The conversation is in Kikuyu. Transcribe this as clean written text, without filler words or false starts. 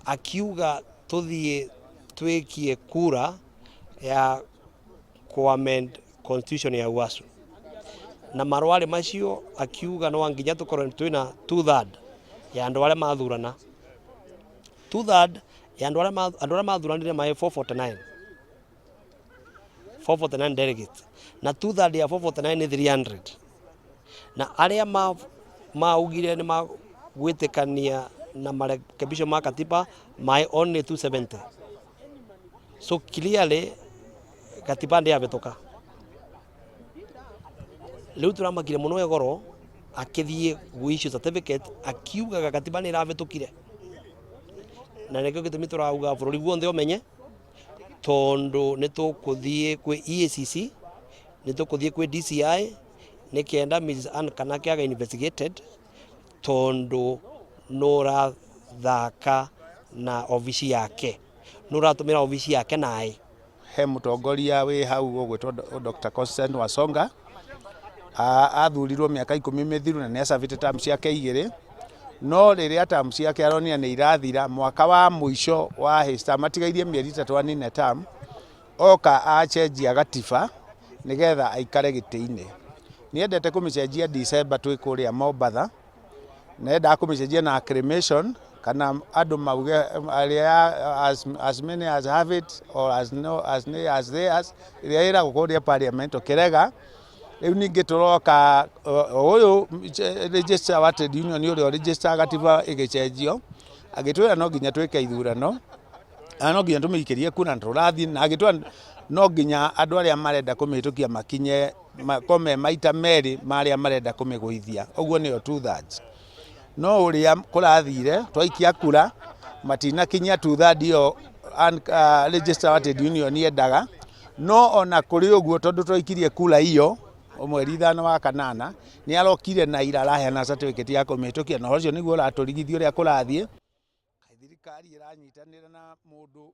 Akiuga tuthiĩ twikie kura ya ku amend constitution ya UASU na marware macio. Akiuga no nginya tukorwo twina 2/3 ya andu aria mathurana, 2/3 ya andu aria mathuranire mai 449, 449 delegates, na 2/3 ya 449 nĩ 300, na aria maugire nĩ magwĩtĩkania na marekebisho ma katiba mai only 270. So clearly katiba ndĩabĩtũka. Rĩu tũramakire mũno egoro akĩthiĩ gwĩ issue certificate akiugaga katiba nĩ ĩrabĩtũkire, na nĩkĩo gĩtũmi tũrauga bũrũri guothe ũmenye, tondũ nĩ tũkũthiĩ kwĩ EACC, nĩ tũkũthiĩ kwĩ DCI nĩ kenda Mrs. Ann Kanake aga investigated, tondũ nũrathaka na obici yake, nũratũmĩra obici yake naĩ. He mũtongoria wĩ hau ũgwĩtwo Dr. Constantine Wasonga. Athurirwo mĩaka 10 mĩthiru na nĩ acabĩte term ciake igĩrĩ, no rĩrĩa term ciake aronire nĩ irathira mwaka wa mũico wa his term, atigairie mĩeri 3 anine term, oka acenjia gatiba nĩgetha aikare gĩtĩ-inĩ. Nĩendete kũmĩcenjia December twĩ kũrĩa Mombatha, na endaga kũmĩcenjia na acclamation kana andũ mauge arĩa as many as have it or as no as nay as theirs, ĩrĩa ĩragwo kũrĩa parliament ũkĩrega. Rĩu ningĩ tũroka ũyũ registrar wa trade union ũrĩa register gatiba ĩgĩcenjio, agĩtwĩra no nginya twĩke ithurano na no nginya tũmĩikĩrie kura, na tũrathiĩ na agĩtwĩra no nginya andũ arĩa marenda kũmĩhĩtũkia makinye makome maita merĩ ma arĩa marenda kũmĩgũithia, ũguo nĩyo 2/3. No ũrĩa kũrathire, twaikia kura matinakinyia 2/3 ĩyo registrar wa trade union yendaga. No ona kũrĩ ũguo, tondũ twaikirie kura iyo mweri 5 wa kanana, nĩ arokire na ira araheana certificate ya kũmĩhĩtũkia, na ũcio nĩguo ũratũrigithia ũrĩa kũrathiĩ. Thirikari ĩranyitanĩra na mũndũ.